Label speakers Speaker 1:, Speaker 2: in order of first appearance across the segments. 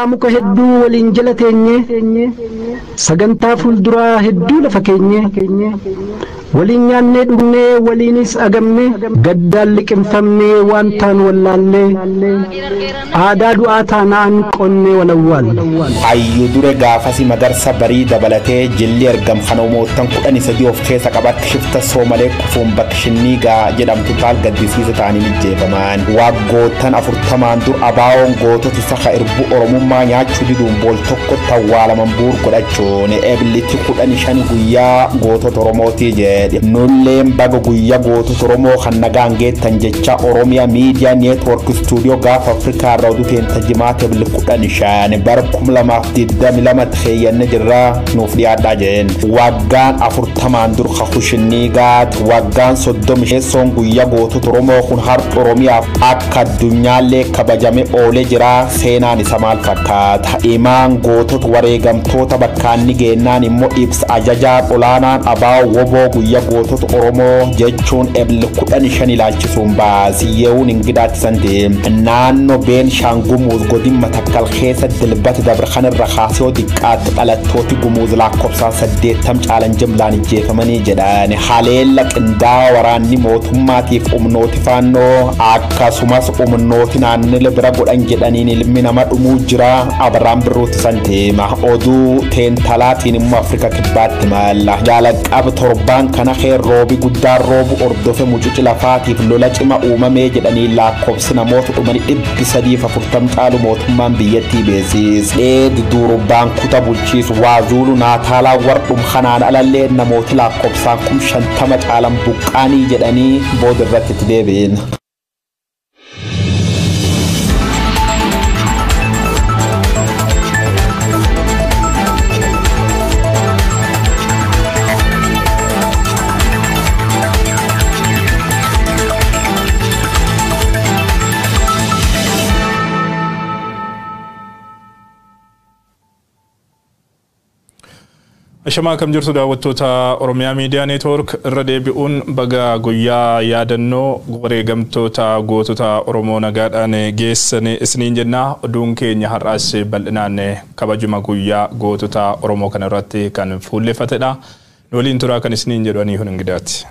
Speaker 1: Muka hedduu waliin jala teenye, sagantaa fuulduraa hedduu lafa keenye, waliin nyaannee dhugnee, waliinis agamne, gaddaan liqimfamnee waan taan wallaallee, aadaa du'aa taanaan qonnee walawwaalle.
Speaker 2: Hayyuu dure gaafasi Magarsa Barii dabalatee jilli ergam kana umoottan 13 of keessa qabatti shifta Soomalee kufuun bakka Shinniigaa jedhamtu taal gaddisiisa ta'anii ijjeefaman. Waggoottan 40n dur abaawoon gootota saka irbuu Oromummaa nyaachuu diduun bool tokkotti awwaalaman buur godhachuun eebliti 15 guyyaa gootota Oromootii jedhe. Nulleen baga guyyaa gootota Oromoo kan nagaan geettan jecha Oromiyaa Miidiyaa Neetwoork Istuudiyoo gaafa Afrikaa irraa oduu teenta jimaata ebli 15 bara 2022 keeyyanne jirra nuuf dhiyaadhaa jeen. Waggaan 40n dur kakuu Shinniigaat waggaan 35 guyyaa gootota Oromoo kun har'a Oromiyaaf akka addunyaallee kabajame oolee jira. Seenaan isa maal fakkaata? Imaan gootota wareegamtoota bakkaan ni geennaan immoo ibsa ajajaa olaanaan abaa'oo woboo guyyaa gootota Oromoo jechuun ebli 15 ilaalchisuun baasiyyeewun ingidaatti san deem. Naannoo Beenishaangumuuz godin Matakkal keessa dilbata dabre kanarra kaasee xiqqaatti dhalattooti Gumuuz lakkoofsaan 80 caalan jimlaan ijjeefamanii jedhan. Haleella qindaa'aa waraanni mootummaatiif humnooti faannoo akkasumas humnooti naannolee bira godhan jedhaniin ilmi nama dhumuu jira. Abarraan Birruutti san deema. Oduu teentalaatiin immoo Afrika kibbaatti maalla. Jaalaqaba torbaan kana kee roobi guddaan roobu ordofe mucuci lafaatiif lola cima uumamee jedhanii lakkoofsi namoota dhumanii 340 caalu mootummaan biyyattii beeksise. Dheedi durbaan kuta bulchiisu Waazuulu Naataalaa wardhum kanaan alallee namooti lakkoofsaan 50,000 caalan buqqaanii jedhanii booda irratti itti deebi'in.
Speaker 3: Ashamaa kam jirtu daawwattoota Oromiyaa Miidiyaa Neetwoork irra deebi'uun baga guyyaa yaadannoo wareegamtoota gootota Oromoo nagaadhaan geessan isiniin jenna. Oduun keenya har'aas bal'inaan kabajuma guyyaa gootota Oromoo kana irratti kan fuulleeffatedha. Nu waliin turaa kan isiniin jedhu ani hun ingidaati.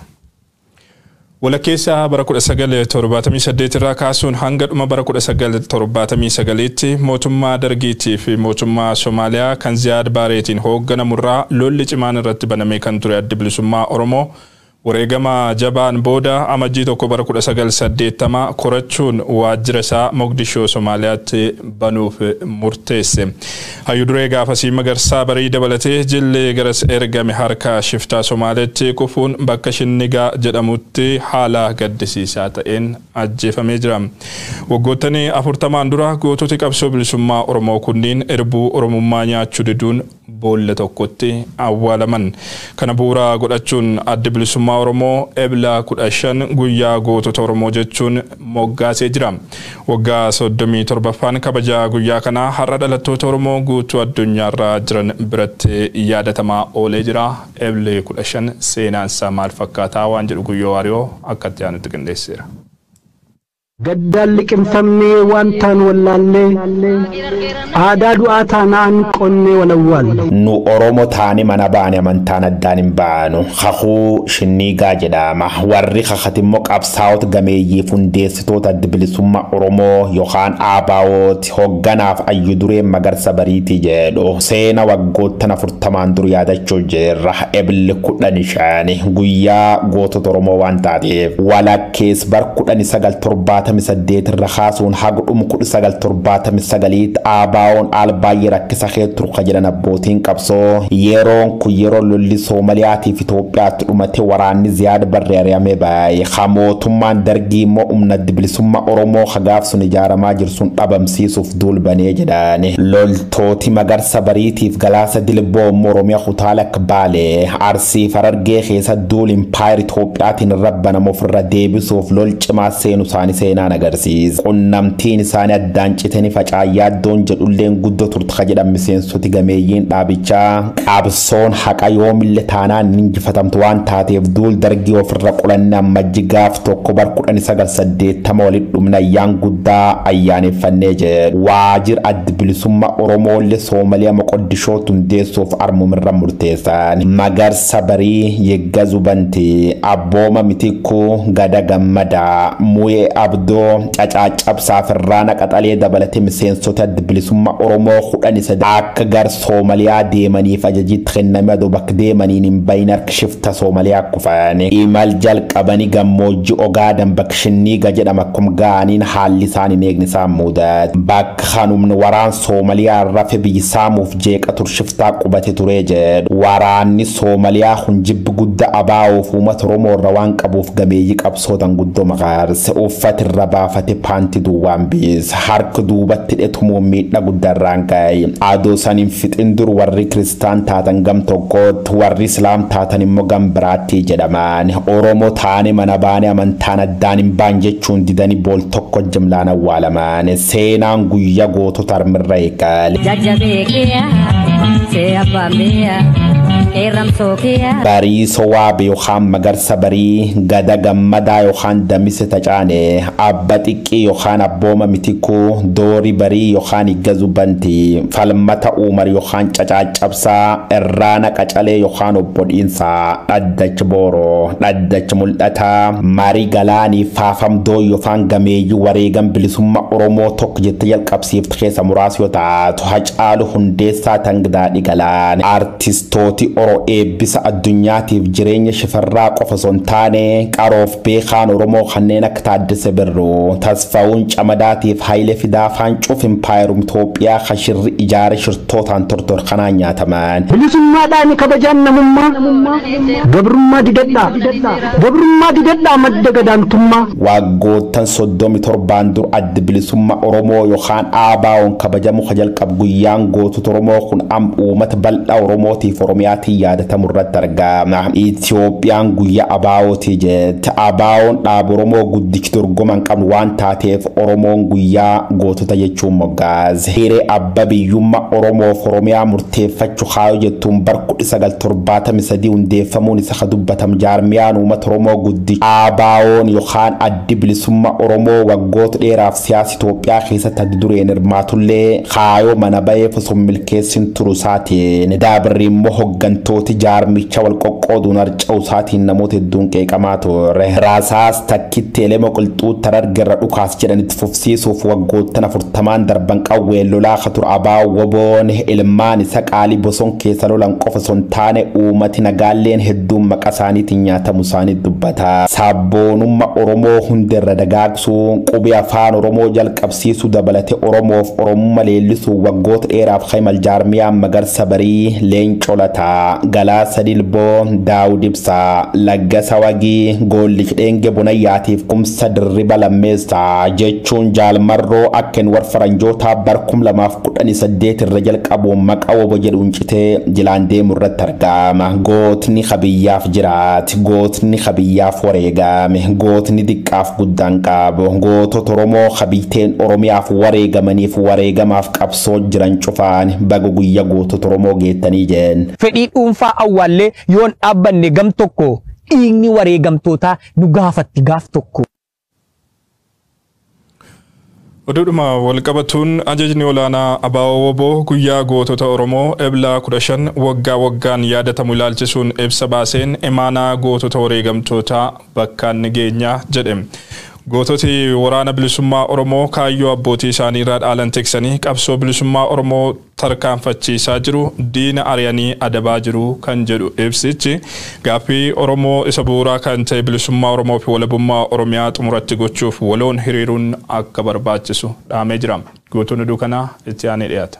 Speaker 3: Walakkeessa bara 1978 irraa kaasuun hanga dhuma bara 1979tti mootummaa Dargiitii fi mootummaa Somaaliyaa kan Ziyaad Baareetiin hoogganamurraa lolli cimaan irratti banamee kan ture addi bilisummaa Oromoo wareegama jabaan booda amajjii tokko bara 1980 korachuun waajjira isaa Mogadishoo Somaaliyaatti banuuf murteesse. Hayyuu duree gaafasii Magarsaa Barii dabalatee jillee garas ergame harka shiftaa Somaaliyaatti kufuun bakka Shinnigaa jedhamutti haala gaddisiisaa ta'een ajjeefamee jira. Waggoottan 40 dura goototi qabsoo bilisummaa Oromoo kunniin irbuu Oromummaa nyaachuu diduun boolla tokkotti awwaalaman. Kana bu'uura godhachuun addi bilisummaa Oromoo ebla 15 guyyaa gootota Oromoo jechuun moggaasee jira. Waggaa 37ffaan kabaja guyyaa kanaa har'a dhalattoota Oromoo guutuu addunyaarra jiran biratti yaadatamaa oolee jira. Ebli 15 seenaan isaa maal fakkaataa waan jedhu Guyyoo Waariyoo akkatti aanutti qindeesseera.
Speaker 1: Gaddaan liqimfamnee waan taan wallaallee, aadaa du'aa taanaan qonnee walawwaalle.
Speaker 2: Nu Oromoo taane mana baane amantaan addaan hin baanu. Kakuu Shinniigaa jedhama. Warri kakati immoo qabsaa'ota gameeyyiif hundeessitoota adda bilisummaa Oromoo yookaan ABO'ti hoogganaaf ayyu dureen Magarsa Bariitii jedhu. Seena waggoottan 40 dur yaadachuu jirra. Ebli 15 guyyaa gootota Oromoo waan taateef walakkees bar 1978 irra kaasuun haga dhuma 1979 ABO'n al baay'ee rakkisa kee turka jedhan abbootiin qabsoo. Yeroon kun yeroo lolli Somaaliyaatiif Itoophiyaatti dhumate waraanni Ziyaad Barree ari'amee baay'ee. Ha mootummaan Dargii immoo humna adda bilisummaa Oromoo hagaaf sun ijaaramaa jiru sun dhabamsiisuuf duulbanee jedhan. Loltooti Magarsa Bariitiif Galaasa Dilboo immoo Oromiyaa kutaalee akka Baalee, Arsii, Harargee keessa duul impaayir Itoophiyaatiin irra banamu ofirra deebisuuf lol cimaa seenu isaanii seenaa seenaan agarsiisa. Qunnamtiin isaanii addaan citanii facaayyaaddoon jedhulleen guddoo turte ka jedhan miseensoti gameeyyiin dhaabichaa qabsoon haqa yoomillee taanaan hin injifatamtu waan taateef duul dargii ofirra qolanne ammajji gaaf 1 bar 1980 walitti dhumna ayyaan guddaa ayyaaneffannee jedhu. Waajjira adda bilisummaa Oromoolee Soomaliyaa Moqoddishoo hundeessuuf armumirra murteessan. Magarsa Barii Yeggazu Bantii Abbooma Mitikkuu Gada Gammadaa Muyee Abdoo Cacaacabsaa Firraana Qaxalee dabalatee miseensota adda bilisummaa Oromoo 13 akka gar Soomaliyaa deemaniif ajajitti kenname adoo bakka deemaniin hin bahin harka shifta Soomaliyaa kufan. Imal jalqabanii gammoojjii Ogaadan bakka Shinniiga jedhama akkuma ga'aniin haalli isaan hin eegne isaan mudate. Bakka kanumni waraan Soomaliyaa rafe biyyi saamuuf jeeqa tur shiftaa qubate turee jedhu. Waraanni Soomaliyaa kun jibbi guddaa abaa'uuf uummata Oromoo irra waan qabuuf gameeyyii qabsootan guddoo maqaarse uffata irra baafate paanti duwwaan biisa harka duubatti hidhatumuun miidhaa guddaa irraan ga'e. Adoo san hin fixin dur warri kiristaan taatan gam tokkootti warri islaam taatan immoo gam biraatti jedhaman. Oromoo taane mana baane amantaan addaan hin baan jechuun didanii bool tokko jimlaan awwaalaman. Seenaan guyyaa gootota harmirra eegale. Barii Sowaabe yookaan Magarsa Barii Gada Gammadaa yookaan Damise Tacaane Abba Xiqqii yookaan Abbooma Mitikuu Doorii Barii yookaan Iggazu Bantii Falmata Umar yookaan Cacaacabsaa Irraana Qacalee yookaan Obbo Dhiinsaa Dhaddacha Booroo Dhaddacha Mul'ataa Marii Galaanii Faafamdoo yookaan Gameeyyii wareegan bilisummaa Oromoo tokko jettee jalqabsiifte keessa muraasa yoo taatu Hacaalu Hundeessaa Tangidaadhi Galaan artistooti Oro eebbisa addunyaatiif jireenya shifarraa qofa osoo hin taane qaroof beekaan Oromoo kanneen akka Taaddasee Birruu Tasfaa'uun Camadaatiif Hayilee Fidaafaan cuuf impaayerum Itoophiyaa kashirri ijaare shirtootaan tortor kanaan nyaataman.
Speaker 1: Bilisummaadhaan kabajaan namummaa gabrummaa didadhaa gabrummaa didadhaa madda gadaantummaa.
Speaker 2: Waggoottan 37 dur adda bilisummaa Oromoo yookaan ABO'n kabajamu jalqab guyyaan gootota Oromoo kun am uummata bal'aa Oromootiif Oromiyaatiin yaadatamu irratti argama. Itoophiyaan guyyaa ABO'ti jette. ABO'n dhaaba Oromoo guddichi dorgoman qabnu waan taateef Oromoon guyyaa gootota jechuun moggaase. Hiree abba biyyummaa Oromoof Oromiyaa murteeffachuu kaayoo jettuun bar 1973 hundeeffamuun isa ka dubbatam jaarmiyaan uummata Oromoo guddichi ABO'n yookaan addi bilisummaa Oromoo waggoota dheeraaf siyaasa Itoophiyaa keessatti adda dureen hirmaatullee kaayoo mana ba'eef osoo milkeessin turu isaatiin daabirri immoo hoggantooti jaarmicha wal qoqqooduun harca'u isaatiin namoota hedduun qeeqamaa ture. Raasaas takkitti elema qilxuu tarargerra dhukaas jedhanitti fufsiisuuf waggoottan 40 darban qawwee lolaa ka ture ABO WBO'n ilmaan isa qaalii boson keessa lolan qofa osoo hin taane uummati nagaalleen hedduun maqaa isaaniitiin nyaatamu isaanii dubbata. Sabboonummaa Oromoo hundirra dagaagsuu qubee afaan Oromoo jalqabsiisuu dabalate Oromoof Oromummaa leellisuu waggoota dheeraaf Hayimal Jaarmiyaan Magarsa Barii Leencoo Lataa Galaasa Dilboo Daawud Ibsaa Laggasa Wagii Goollich Dheenge Bunayyaatiif Kumsa Dirriba Lammeessaa jechuun Jaalmarroo akka hin warra faranjootaa bar 2018 irra jalqabuun maqaa WBO jedhuun citee jilaan deemu irratti argama. Gootni kabiyyaaf jiraate, gootni kabiyyaaf wareegame, gootni diqqaaf guddaan qabu, gootota Oromoo kabiyteen Oromiyaaf wareegamaniif wareegamaaf qabsoo jiran cufaan baga guyyaa gootota Oromoo geettanii jeen.
Speaker 4: Fedhii dhuunfaa awwaallee yoon dhaabbanne gam tokko dhiigni wareegamtootaa nu gaafatti gaaf tokko.
Speaker 3: Oduudhuma walqabatuun ajajni olaanaa ABO WBO guyyaa gootota Oromoo Ebla 15 waggaa waggaan yaadatamu ilaalchisuun ibsa baaseen imaanaa gootota wareegamtootaa bakkaan ni geenya jedhe. Goototi waraana bilisummaa Oromoo kaayyoo abbootii isaanii irraa dhaalan tiksanii qabsoo bilisummaa Oromoo tarkaanfachiisaa jiru diina ari'anii adabaa jiru kan jedhu ibsichi gaaffii Oromoo isa bu'uuraa kan ta'e bilisummaa Oromoo fi walabummaa Oromiyaa xumuratti gochuuf waloon hiriiruun akka barbaachisu dhaamee jira. Guutuun oduu kanaa itti aanee dhiyaata.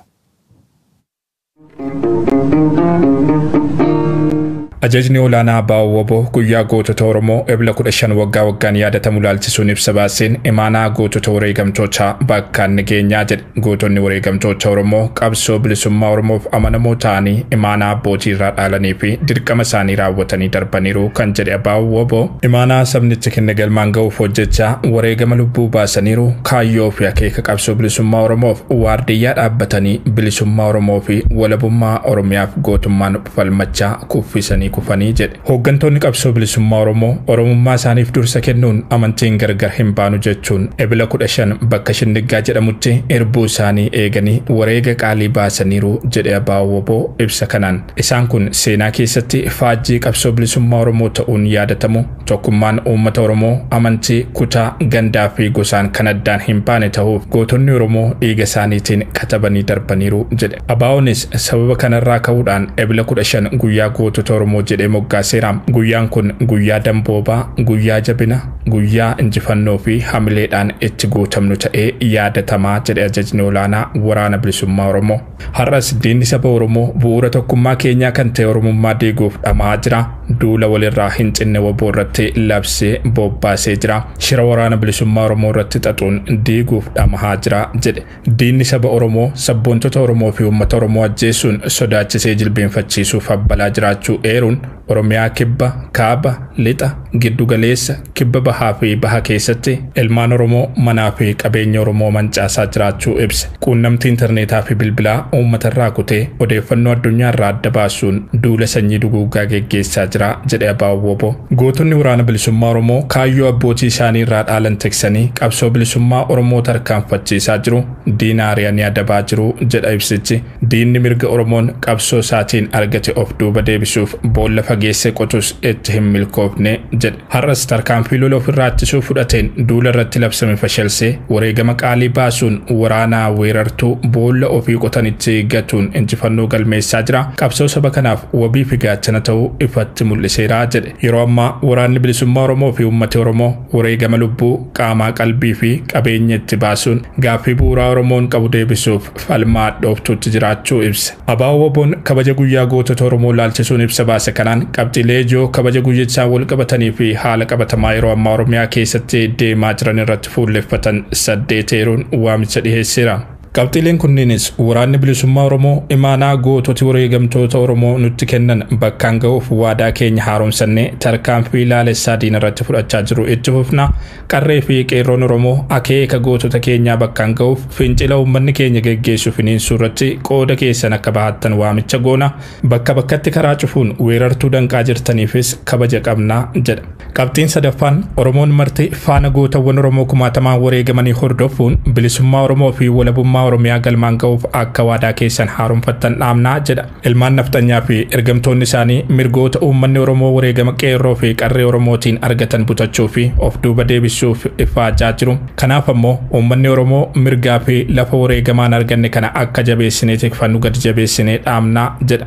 Speaker 3: Ajajni olaanaa ABO-WBO guyyaa gootota Oromoo Ebla 15 waggaa waggaan yaadatamu laalchisuun ibsa baaseen imaanaa gootota wareegamtootaa bakkaan ni geenyaa jedhe. Gootonni wareegamtoota Oromoo qabsoo bilisummaa Oromoof amanamoo ta'anii imaanaa abbootii irraa dhaalanii fi dirqama isaanii raawwatanii darbaniiru kan jedhe ABO-WBO imaanaa sabnichi kenne galmaan ga'uuf hojjechaa wareegama lubbuu baasaniiru kaayyoo fi akeeka qabsoo bilisummaa Oromoof waardiyyaa dhaabbatanii bilisummaa Oromoo fi walabummaa Oromiyaaf gootummaan falmachaa kuffisanii kufanii jedhe. Hooggantoonni qabsoo bilisummaa Oromoo Oromummaa isaaniif dursa kennuun amantiin gargar hin baanu jechuun Ebla 15 bakka Shindiggaa jedhamutti irbuu isaanii eeganii wareega qaalii baasaniiru jedhe ABO-WBO ibsa kanaan. Isaan kun seenaa keessatti faajjii qabsoo bilisummaa Oromoo ta'uun yaadatamu. Tokkummaan uummata Oromoo amantii, kutaa, gandaa fi gosaan kan addaan hin baane ta'uuf gootonni Oromoo dhiiga isaaniitiin katabanii darbaniiru jedhe. ABOnis sababa kanarraa ka'uudhaan Ebla 15 guyyaa gootota Oromoo jedhee moggaaseera. Guyyaan kun guyyaa damboobaa, guyyaa jabina, guyyaa injifannoo fi hamileedhaan itti guutamnu ta'ee yaadatamaa jedhe ajajni olaanaa waraana bilisummaa Oromoo. Har'as diinni saba Oromoo bu'uura tokkummaa keenyaa kan ta'e Oromummaa diiguuf dhama'aa jira. Duula walirraa hin cinne WBO irratti labsee bobbaasee jira. Shira waraana bilisummaa Oromoo irratti xaxuun diiguuf dhama'aa jira jedhe. Diinni saba Oromoo sabboontota Oromoo fi uummata Oromoo ajjeesuun sodaachisee jilbeenfachiisuuf abbalaa jiraachuu eeruun Oromiyaa kibba, kaaba, lixa, giddugaleessa, kibba bahaa fi baha keessatti ilmaan Oromoo manaa fi qabeenya Oromoo mancaasaa jiraachuu ibse. Quunnamtii intarneetaa fi bilbilaa uummatarraa kutee odeeffannoo addunyaarraa adda baasuun duula sanyii duguuggaa geggeessaa jira jedhe ABO-WBO. Gootonni waraana bilisummaa Oromoo kaayyoo abbootii isaanii irraa dhaalan tiksanii qabsoo bilisummaa Oromoo tarkaanfachiisaa jiru. Diina ari'anii adabaa jiru jedha ibsichi. Diinni mirga Oromoon qabsoo isaatiin argate of duuba deebisuuf boolla fageessee qotus itti hin milkoofne jedhe. Har'as tarkaanfii lola ofirraa ittisuu fudhateen duula irratti labsame fashalsee wareegama qaalii baasuun waraanaa weerartuu boolla ofii qotanitti gatuun injifannoo galmeessaa jira. Qabsoo saba kanaaf wabii fi gaachana ta'uu ifatti mul'iseera jedhe. Yeroo ammaa waraanni bilisummaa Oromoo fi uummati Oromoo wareegama lubbuu, qaamaa, qalbii fi qabeenya itti baasuun gaaffii bu'uuraa Oromoon qabu deebisuuf falmaa dhooftuutti jiraachuu ibse. ABO-WBOn kabaja guyyaa gootota Oromoo laalchisuun ibsa baase kanaan qabxiilee ijoo kabaja guyyichaan wal qabatanii fi haala qabatamaa yeroo ammaa Oromiyaa keessatti deemaa jiran irratti fuulleffatan 8 eeruun waamicha dhiheesseera. Qabxiileen kunneenis waraanni bilisummaa Oromoo imaanaa goototi wareegamtoota Oromoo nutti kennan bakkaan ga'uuf waadaa keenya haaromsannee tarkaanfii laalessaa diina irratti fudhachaa jiru itti fufna. Qarree fi qeerroon Oromoo akeeka gootota keenyaa bakkaan ga'uuf fincila uummanni keenya geggeessu finiinsuu irratti qooda keessan akka bahattan waamicha goona. Bakka bakkatti karaa cufuun weerartuu danqaa jirtaniifis kabaja qabnaa jedha. Qabxiin sadaffaan Oromoon marti faana gootawwan Oromoo kumaatamaan wareegamanii hordofuun bilisummaa Oromoo fi walabummaa Oromiyaa galmaan ga'uuf akka waadaa keessan haaromfattan dhaamnaa jedha. Ilmaan nafxanyaa fi ergamtoonni isaanii mirgoota uummanni Oromoo wareegama qeerroo fi qarree Oromootiin argatan butachuu fi of duuba deebisuuf ifaajaa jiru. Kanaaf ammoo uummanni Oromoo mirgaa fi lafa wareegamaan arganne kana akka jabeessinee tikfannu gadi jabeessinee dhaamnaa jedha.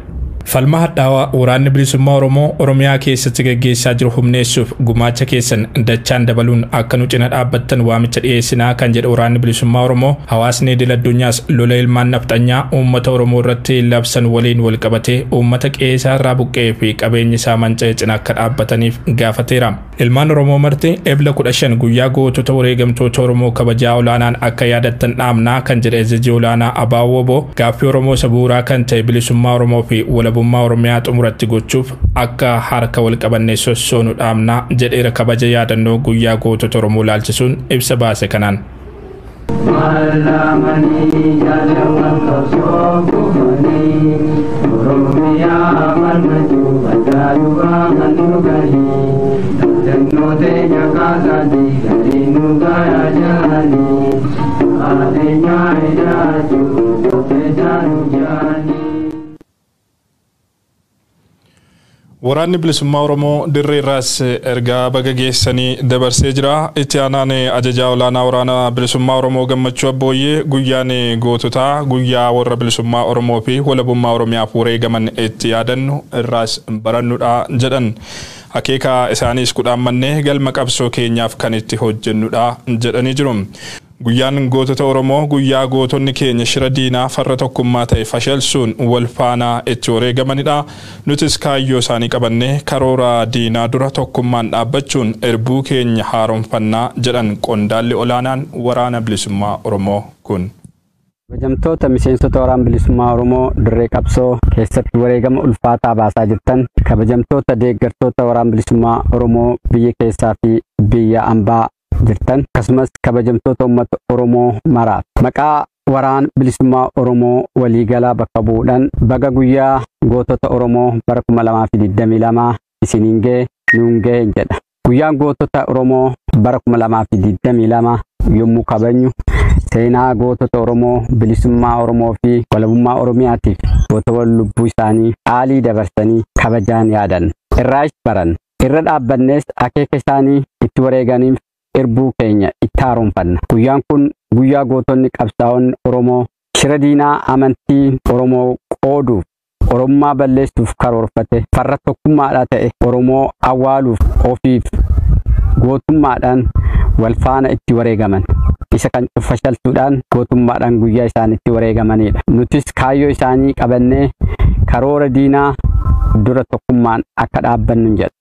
Speaker 3: Falma hadhaawaa waraanni bilisummaa Oromoo Oromiyaa keessatti gaggeessaa jiru humneessuuf gumaacha keessan dachaan dabaluun akka nu cina dhaabbattan waamicha dhiyeessinaa kan jedhe waraanni bilisummaa Oromoo hawaasni idil addunyaas lola ilmaan nafxanyaa uummata Oromoo irratti labsan waliin wal qabatee uummata qe'ee irraa buqqa'ee fi qabeenya isaa manca'e cina akka dhaabbataniif gaafateera. Ilmaan Oromoo marti Ebla 15 guyyaa gootota wareegamtoota Oromoo kabajaa olaanaan akka yaadattan dhaamnaa kan jedhe ajajii olaanaa ABO-WBO gaaffii Oromoo isa bu'uuraa kan ta'e bilisummaa Oromoo fi walabummaa Oromiyaa xumuratti gochuuf akka harka wal qabannee sossoonu dhaamnaa jedheera kabaja yaadannoo guyyaa gootota Oromoo laalchisuun ibsa baase kanaan. Waraanni bilisummaa Oromoo dirree irraas ergaa baga geessanii dabarsee jira. Itti aanaan ajajaa olaanaa waraana bilisummaa Oromoo Gammachuu Abbooyyee guyyaan goototaa guyyaa warra bilisummaa Oromoo fi walabummaa Oromiyaaf wareegaman itti yaadannu irraas barannudha jedhan. Akeeka isaaniis kudhaan mannee galma qabsoo keenyaaf kan itti hojjennudha jedhanii jiru. Guyyaan gootota Oromoo guyyaa gootonni keenya shira diinaa farra tokkummaa ta'e fashalsuun wal faanaa itti wareegamanidha. Nutis kaayyoo isaanii qabannee karoora diinaa dura tokkummaan dhaabbachuun erbuu keenya haaromfannaa jedhan qondaalli olaanaan Waraana Bilisummaa Oromoo kun.
Speaker 5: Kabajamtoota miseensota Waraana Bilisummaa Oromoo dirree qabsoo keessatti wareegama ulfaataa baasaa jirtan, kabajamtoota deeggartoota Waraana Bilisummaa Oromoo biyya keessaa fi biyya ambaa jirtan, akkasumas kabajamtoota uummata Oromoo maraaf maqaa Waraana Bilisummaa Oromoo waliigalaa bakka bu'uudhaan baga guyyaa gootota Oromoo bara 2022 isiniin ga'e nuun ga'e jedha. Guyyaan gootota Oromoo bara 2022 yommuu kabajnu seenaa gootota Oromoo bilisummaa Oromoo fi walabummaa Oromiyaatiif gootawwan lubbuu isaanii qaalii dabarsanii kabajaan yaadan. Irraas baran. Irra dhaabbannees akeeka isaanii itti wareeganiif irbuu keenya itti haaromfanna. Guyyaan kun guyyaa gootonni qabsaa'onni Oromoo shira diinaa amantii Oromoo qooduuf Oromummaa balleessuuf karoorfate farra tokkummaadhaa ta'e Oromoo awwaaluuf ofiif gootummaadhaan wal faana itti wareegaman. Isa kan fashalsuudhaan gootummaadhaan guyyaa isaan itti wareegamanidha. Nutis kaayyoo isaanii qabannee karoora diinaa dura tokkummaan akka dhaabbannu jedha.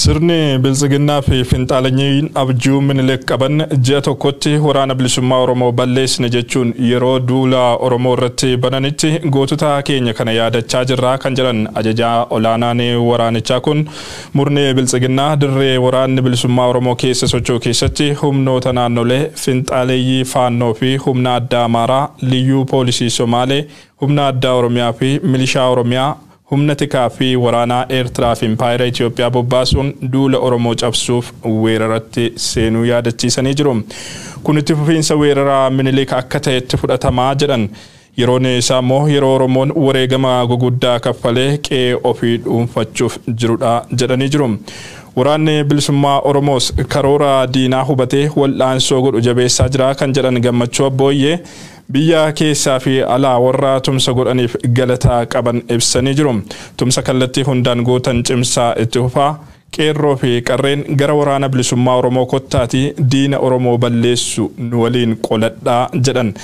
Speaker 3: Sirni biltsiginnaa fi finxaalanyiin abjuu Minilik qaban ji'a tokkotti Waraana Bilisummaa Oromoo balleessine jechuun yeroo duula Oromoo irratti bananitti gootota keenya kana yaadachaa jirra kan jedhan ajajaa olaanaan waraanichaa kun, murni biltsiginnaa dirree waraanni bilisummaa Oromoo keessa socho'u keessatti humnoota naannolee, finxaaleeyyii faannoo fi humna addaa Amaaraa, liyyuu poolisii Somaalee, humna addaa Oromiyaa fi milishaa Oromiyaa, humna tikaa fi waraanaa Eertiraa fi Impaayera Itoophiyaa bobbaasuun duula Oromoo cabsuuf weeraratti seenuu yaadachiisanii jiru. Kun itti fufiinsa weeraraa Minilik akka ta'etti fudhatamaa jedhan. Yeroon isaa immoo yeroo Oromoon wareegama guguddaa kaffalee qe'ee ofii dhuunfachuuf jirudha jedhanii jiru. Waraanni bilisummaa Oromoos karoora diinaa hubatee wal'aansoo godhu jabeessaa jira kan jedhan Gammachuu Abbooyyee, biyya keessaa fi alaa warra tumsa godhaniif galataa qaban ibsanii jiru. Tumsa kallattii hundaan gootan cimsaa itti fufaa. Qeerroo fi qarreen gara Waraana Bilisummaa Oromoo kottaatii diina Oromoo balleessu nu waliin qoladhaa jedhan.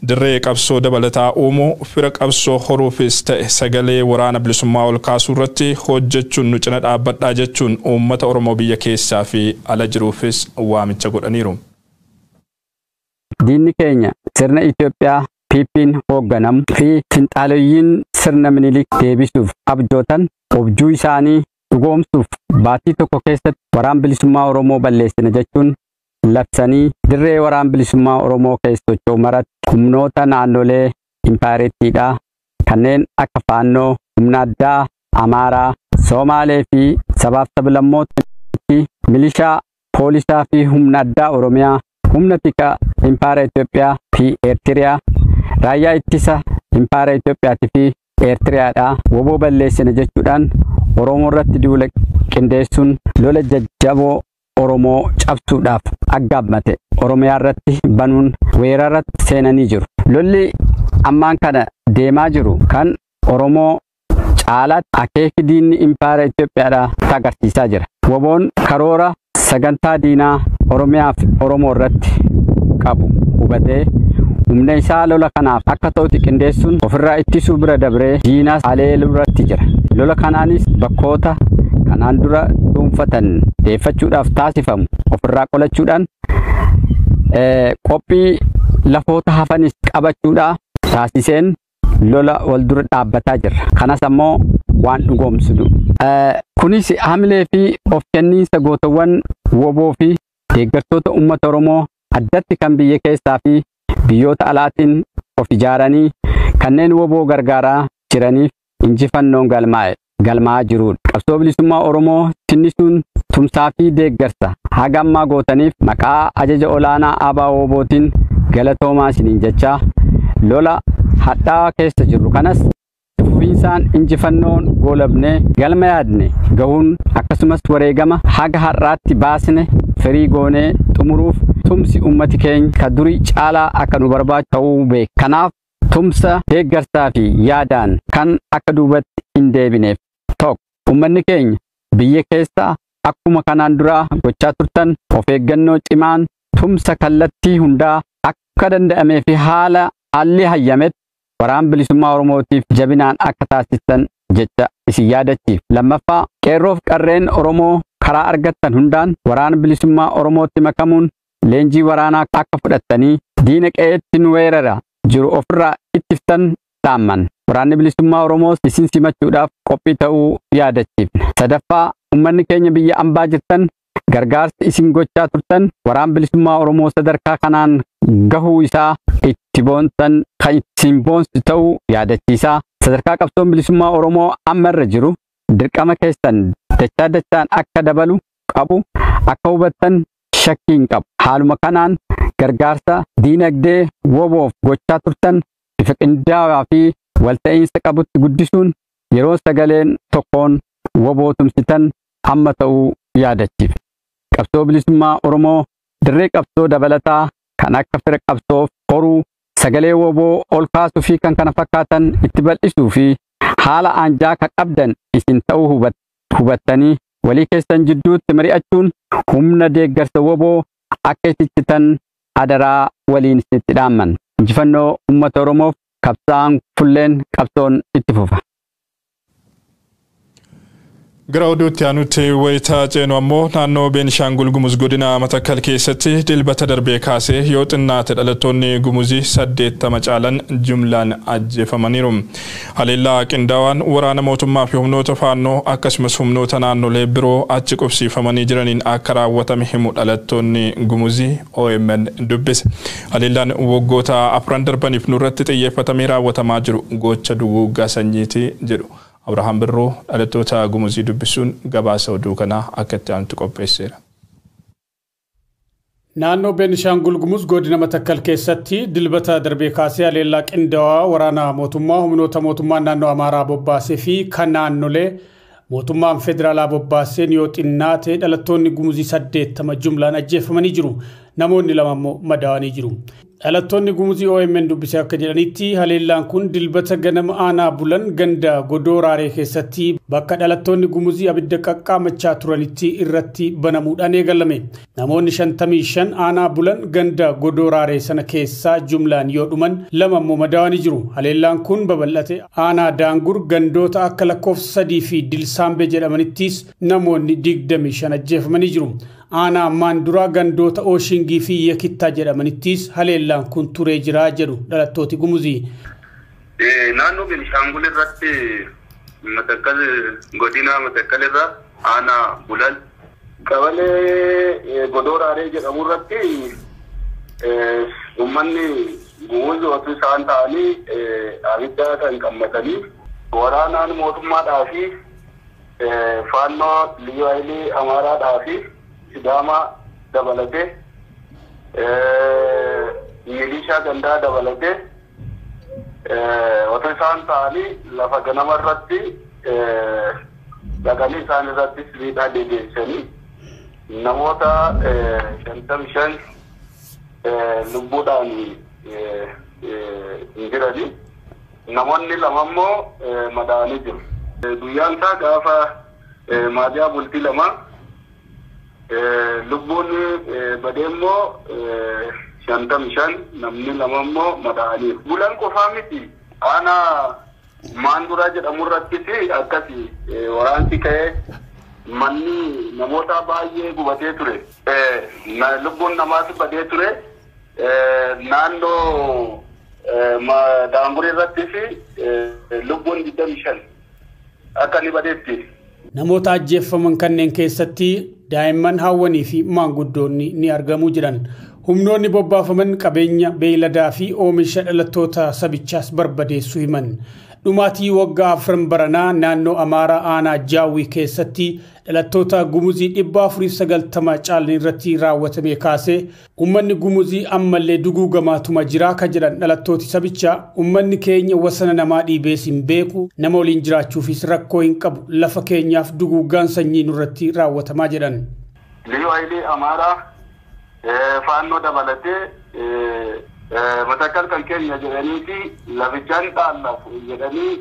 Speaker 3: Dirree qabsoo dabalataa uumuu, fira qabsoo horuufis ta'e sagalee waraana bilisummaa ol kaasuu irratti hojjechuun nu cina dhaabbadhaa jechuun uummata Oromoo biyya keessaa fi ala jiruufis waamicha godhaniiru.
Speaker 5: Diinni keenya sirna Itoophiyaa PP'n hoogganamu fi finxaaleyyiin sirna Minilik deebisuuf abjootan objuu isaanii dhugoomsuuf baatii tokko keessatti Waraana Bilisummaa Oromoo balleessina jechuun labsanii dirree Waraana Bilisummaa Oromoo keessa socho'u maratti humnoota naannolee impaayireettiidhaa kanneen akka Faannoo, humna addaa Amaaraa, Somaalee fi sabaaf sablammoota, milishaa, poolisaa fi humna addaa Oromiyaa, humna tika impaayera Itoophiyaa fi Eertiriyaa, raayyaa ittisa impaayera Itoophiyaatii fi Eertiriyaadhaa woboo balleessina jechuudhaan Oromoo irratti duula qindeessuun lola jajjaboo Oromoo cabsuudhaaf aggaammate Oromiyaa irratti banuun weerarratti seenanii jiru. Lolli ammaan kana deemaa jiru kan Oromoo caalaatti akeeki diinni impaayera Itoophiyaadhaa agarsiisaa jira. Woboon karoora sagantaa diinaa Oromiyaa fi Oromoo irratti qabu hubatee humna isaa lola kanaaf akka ta'utti qindeessuun ofirraa ittisuu bira dabree diinas haleeluu irratti jira. Lola kanaanis bakkoota kanaan dura dhuunfatan deeffachuudhaaf taasifamu ofirraa qolachuudhaan qophii lafoota hafanis qabachuudhaa taasiseen lola wal dura dhaabbataa jirra. Kanas ammoo waan dhugoomsinu. Kunis hamilee fi of kenniinsa gootawwan woboo fi deeggartoota uummata Oromoo addatti kan biyya keessaa fi biyyoota alaatiin of ijaaranii kanneen woboo gargaaraa jiraniif injifannoon galmaa'aa jirudha. Qabsoo bilisummaa Oromoo tinnisuun tumsaa fi deeggarsa haga ammaa gootaniif maqaa ajaja olaanaa ABO wobootiin galatoomaa isiniin jechaa, lola hadhaa'aa keessa jirru kanas fufiinsaan injifannoon goolabnee galma yaadne gahuun, akkasumas wareegama haga har'aatti baasne firii goonee xumuruuf tumsi ummati keenya ka durii caalaa akka nu barbaachisu ta'uu beeka. Kanaaf tumsa deeggarsaa fi yaadaan kan akka duubatti hin deebineef, tokko, uummanni keenya biyya keessa akkuma kanaan dura gochaa turtan of eeggannoo cimaan tumsa kallattii hundaa akka danda'amee fi haala haalli hayyametti waraan bilisummaa Oromootiif jabinaan akka taasistan jecha isin yaadachiif. Lammaffaa, qeerroof qarreen Oromoo karaa argattan hundaan waraana bilisummaa Oromootti makamuun leenjii waraanaa akka fudhattanii diina qe'eetti nu weerara jiru ofirraa ittiftan dhaamman. Waraanni bilisummaa Oromoos isin simachuudhaaf qophii ta'uu yaadachiifna. Sadaffaa, uummanni keenya biyya ambaa jirtan gargaarsi isin gochaa turtan waraan bilisummaa Oromoo sadarkaa kanaan gahuu isaa itti boontan kan ittiin boonsu ta'uu yaadachiisaa. Sadarkaa qabsoon bilisummaa Oromoo amma irra jiru dirqama keessan dachaa dachaan akka dabalu qabu akka hubattan shakkii hin qabu. Haaluma kanaan gargaarsa diinagdee woboof gochaa turtan bifa qindaa'aa fi walta'iinsa qabutti guddisuun yeroo sagaleen tokkoon woboo tumsitan amma ta'uu yaadachiif. Qabsoo bilisummaa Oromoo dirree qabsoo dabalataa kan akka fira qabsoof horuu, sagalee woboo ol kaasuu fi kan kana fakkaatan itti bal'isuu fi haala aanjaa kan qabdan isin ta'uu hubattanii walii keessan jidduutti mari'achuun humna deeggarsa woboo akka ittichitan adaraa waliin isinitti dhaamman. Injifannoo uummata Oromoof qabsaa'aan fulleen qabsoon itti fufa.
Speaker 3: Gara oduutti aanutti wayitaa ceenu ammoo naannoo Beenishaangul Gumuz godina Matakkal keessatti dilbata darbee kaasee yoo xinnaate dhalattoonni Gumuzii 80 caalan jumlaan ajjeefamaniiru. Haleellaa qindaawaan waraana mootummaa fi humnoota faannoo akkasumas humnoota naannolee biroo achi qubsiifamanii jiraniin akka raawwatame himu dhalattoonni Gumuzii OMN dubbise. Haleellaan waggoota 4 darbaniif nurratti xiyyeeffatamee raawwatamaa jiru gocha duguuggaa sanyiiti jedhu. Abrahaam Birroo dhalattoota Gumuzii dubbisuun gabaasa oduu kanaa akka itti aanutti qopheesseera.
Speaker 6: Naannoo Beenishaangul Gumuz godina Matakkal keessatti dilbata darbee kaasee haleellaa qindaa'aa waraana mootummaa humnoota mootummaa naannoo Amaaraa bobbaasee fi kan naannolee mootummaan federaalaa bobbaaseen yoo xinnaate dhalattoonni Gumuzii 80 jumlaan ajjeefamanii jiru. Namoonni 2 immoo madaa'anii jiru. Dhalattoonni Gumuzii OMN dubbisee akka jedhanitti haleellaan kun dilbata ganama aanaa bulan ganda godoo raaree keessatti bakka dhalattoonni Gumuzii abidda qaqqaamachaa turanitti irratti banamuudhaan eegalame. Namoonni 55 aanaa bulan ganda godoo raaree sana keessaa jumlaan yoo dhuman 2 immoo madaa'anii jiru. Haleellaan kun babal'ate aanaa daangur gandoota akka lakkoofsa 3 fi Dilsaambee jedhamanittis namoonni 25 ajjeefamanii jiru. Aanaa Maanduraa gandoota Oshingii fi Yekittaa jedhamanittis haleellaan kun turee jira jedhu dhalattooti Gumuzii.
Speaker 7: Naannoo Beenishaangul irratti Matakkal godina Matakkal irra aanaa bulan qabalee godoo raaree jedhamu irratti uummanni Gumuz osoo isaan ta'anii abidda kan qammatanii waraanaan mootummaadhaa fi faannoo liyyuu Amaaraadhaa fi Sidama dabalatee milishaa gandaa dabalatee otoo isaan ta'anii lafa ganama irratti dhaqanii isaan irratti miidhaa deebi'anii namoota 55 lubbuudhaan hin jirani. Namoonni 2 immoo madaa'anii jiru. Guyyaan isaa gaafa maadiyaa bultii 2 lubbuun badee immoo 55 namni 2 immoo madaa'aniiru. Bulan qofaa miti aanaa Maanduraa jedhamu irrattis akkasi waraansi ka'ee manni namoota baay'ee gubatee ture. Lubbuun namaas badee ture. Naannoo Daangurii irrattis lubbuun 25 akka inni badeetti.
Speaker 6: Namoota ajjeefaman kanneen keessatti daa'imman hawwanii fi maanguddoonni ni argamu jiran. Humnoonni bobbaafaman qabeenya beeyladaa fi oomisha dhalattoota sabichaas barbadeessuu himan. Dhumaatii waggaa 4 baranaa naannoo Amaaraa aanaa Jaawwii keessatti dhalattoota Gumuzii 490 caalan irratti raawwatame kaasee uummanni Gumuzii ammallee duguugamaatuma jira kan jedhan dhalattooti sabichaa uummanni keenya wasana namaa dhiibees hin beeku, nama waliin jiraachuufis rakkoo hin qabu, lafa keenyaaf duguuggaan sanyii nurratti raawwatamaa jedhan.
Speaker 7: Liyyuu Hayilee Amaaraa faannoo dabalatee Matakkal kan keenya jedhanii fi lafichaan dhaallaaf jedhanii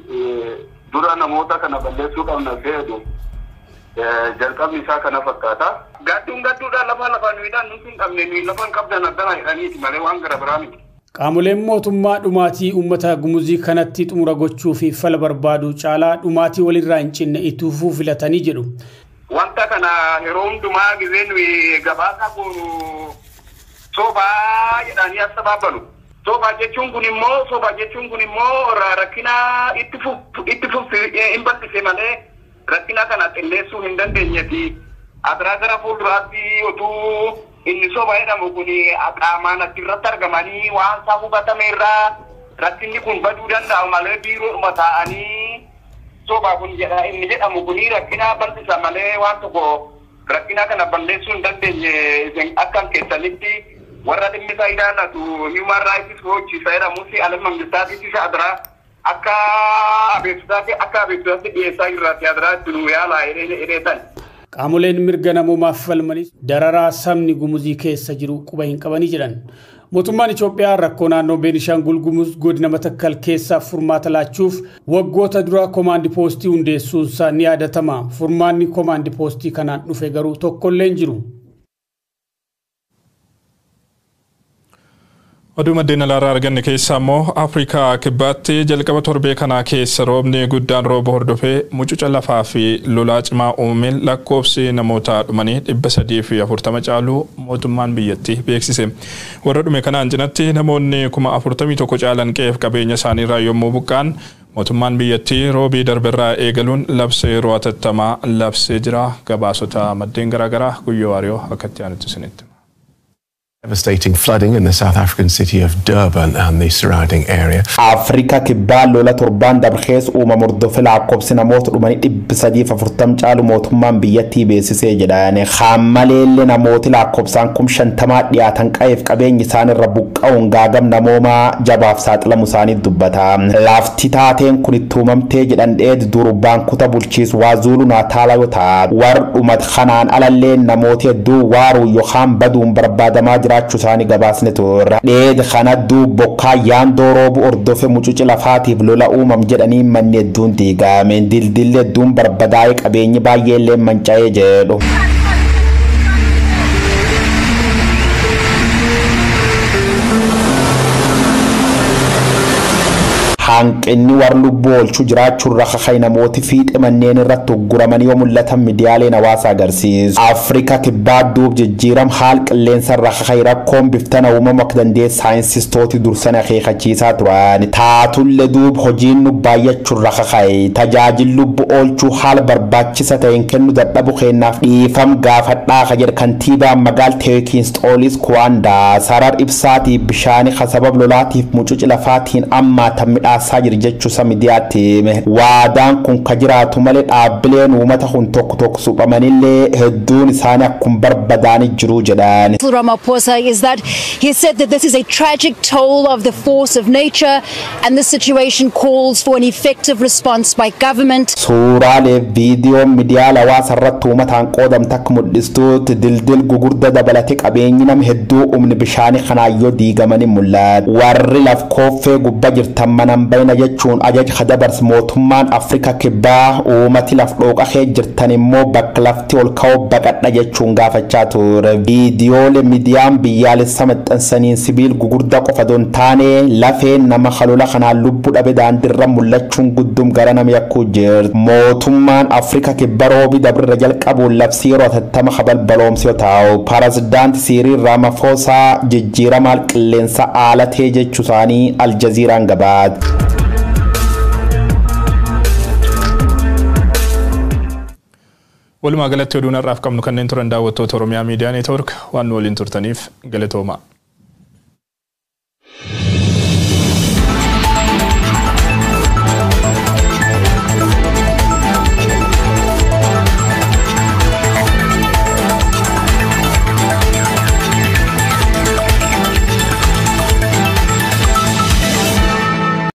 Speaker 7: dura namoota kana balleessuu qabna feedu. Jalqabni isaa kana fakkaata. Gadduun gadduudhaan lafa lafaan midhaan nuti hin qabne nuyi lafa hin qabdan addana jedhaniiti malee waan gara biraa miti.
Speaker 6: Qaamoleen mootummaa dhumaatii uummata Gumuzii kanatti xumura gochuu fi fala barbaadu caalaa dhumaatii walirraa hin cinne itti fufuu filatanii jedhu.
Speaker 7: Wanta kana yeroo hundumaa gizee nuyi gabaasa goonu sobaa jedhanii as sabaabalu. Soba jechuun kun immoo rakkina itti fufsi hin bal'ise malee rakkina kana xinneessuu hin dandeenyeeti. Adiraa gara fuulduraatti otuu inni soba jedhamu kun qaamaan achirratti argamanii waan isaa hubatame irraa rakkinni kun baduu danda'a malee biiroodhuma taa'anii soba kun jedha inni jedhamu kun rakkina bal'isa malee waan tokko rakkina kana balleessuu hin dandeenye akka keessanitti warra dhimmi isaa ilaallatu Human Rights Watch isa jedhamus alam mangistaatiis isa adiraa akka abeebsaatti dhiyeessaa jirraati adiraa itti nu yaalaa jedheetan.
Speaker 6: Qaamoleen mirga namoomaaf falmanis dararaa sabni Gumuzii keessa jiru quba hin qabanii jedhan. Mootummaan Itoophiyaa rakkoo naannoo Beenishaangul Gumuz godina Matakkal keessaaf furmaata laachuuf waggoota dura koomaandi poostii hundeessuunsaa ni yaadatama. Furmaanni koomaandi poostii kanaan dhufe garuu tokkollee hin jiru.
Speaker 3: Oduu maddeen alaarraa arganne keessaa immoo Afrikaa Kibbaatti jalqaba torbee kanaa keessa roobni guddaan rooba hordofee mucuca lafaa fi lolaa cimaa uumameen lakkoofsi namoota dhumanii 340 caaluu mootummaan biyyattii beeksise. Warra dhume kanaan cinatti namoonni 41,000 caalan qe'eef qabeenya isaaniirraa yommuu buqqa'an mootummaan biyyattii roobii darberraa eegaluun labsee yeroo hatattamaa labsee jira. Gabaasota maddeen garaagaraa Guyyoo Waariyoo akkatti aanutti isinitti.
Speaker 8: Devastating flooding in the South African city of Durban and the surrounding area.
Speaker 2: Afrika Kibbaa lola torbaan dabarkees uumama hordofe lakkoofsi namoota dhumanii 340 caalu mootummaan biyyattii beeksisee jedhan. Hammaleellee namooti lakkoofsaan 50,000 dhiyaatan qa'eef qabeenyi isaan irra buqqa'uun gaagam namoomaa jabaaf saaxilamu isaanii dubbata. Lafti taateen kun itti uumamtee jedhan dheed durbaan kuta bulchiisu Waazulu Naataala yoo ta'a. Warra dhumat kanaan alallee namooti hedduu waaruu yookaan baduun barbaadamaa jiraachuu isaanii gabaasne turre. Dheed kana bokkaa yaandoo roobu hordofe mucuci lafaatiif lola uumam jedhanii manni hedduun diigame. Dildilli hedduun barbadaa'ee qabeenyi baay'eellee manca'ee jedhu. Hanqinni warra lubbuu oolchuu jiraachuun rakkakai namooti fiixe manneen irratti ugguramanii yoo mul'atan miidiyaaleen hawaasaa agarsiisu. Afrika Kibbaa duub jijjiiram haal qilleensa rakkakai rakkoon biftana uumamu akka dandeesse saayinsistooti dursan akeekachiisaa turan. Taatullee duub hojiin nu baay'achuun rakkakai tajaajilli lubbuu oolchuu haala barbaachisa ta'een kennu dadhabu kennaaf dhiifam gaafadhaa ka jedhe kantiibaan magaal Teekinsxoolis Kuwaandaa sarar ibsaatii bishaanii sabab lolaatiif mucuci lafaatiin ammaa tan midhaasaa jira jechuusa miidiyaatti hime. Waadaan kun ka jiraatu malee dhaabbileen uummata kun tokko tokko suphamanillee hedduun isaanii akkuma barbadaanii jiru jedhan.
Speaker 9: Ramaphosa is that he said that this is a tragic toll of the force of nature and this situation calls for an effective response by government.
Speaker 2: Suuraalee viidiyoo miidiyaa hawaasa irratti uummataan qoodamte akka mul'istuutti dildil gugurda dabalatee qabeenyi nama hedduu humni bishaanii kanaayyoo diigamanii mul'atu. Warri laf kooffee gubbaa jirtan mana bayna jechuun ajaja dabars mootummaan Afrika Kibbaa uummati laf dhooqa jirtan immoo bakka lafti ol ka'oo baqadha jechuun gaafachaa ture. Viidiyoolee miidiyaan biyyaalessa maxxansaniin sibiil gugurda qofa don taane lafeen nama halola kanaan lubbuu dhabe daandiirra mul'achuun guddum gara nama yakkuu jirti. Mootummaan Afrika Kibbaa roobii dabrirra jalqabuun labsii yeroo hatattama kabalbaloomse yoo ta'u pirezidaanti Siiriil Ramaphosa jijjiirama qilleensa aalatee jechuu isaanii Aljaziiraan gabaate.
Speaker 3: Walumaa galatti oduun har'aaf qabnu kanneen turan daawwattoota Oromiyaa Miidiyaa Neetwoork waan nu waliin turtaniif galatooma.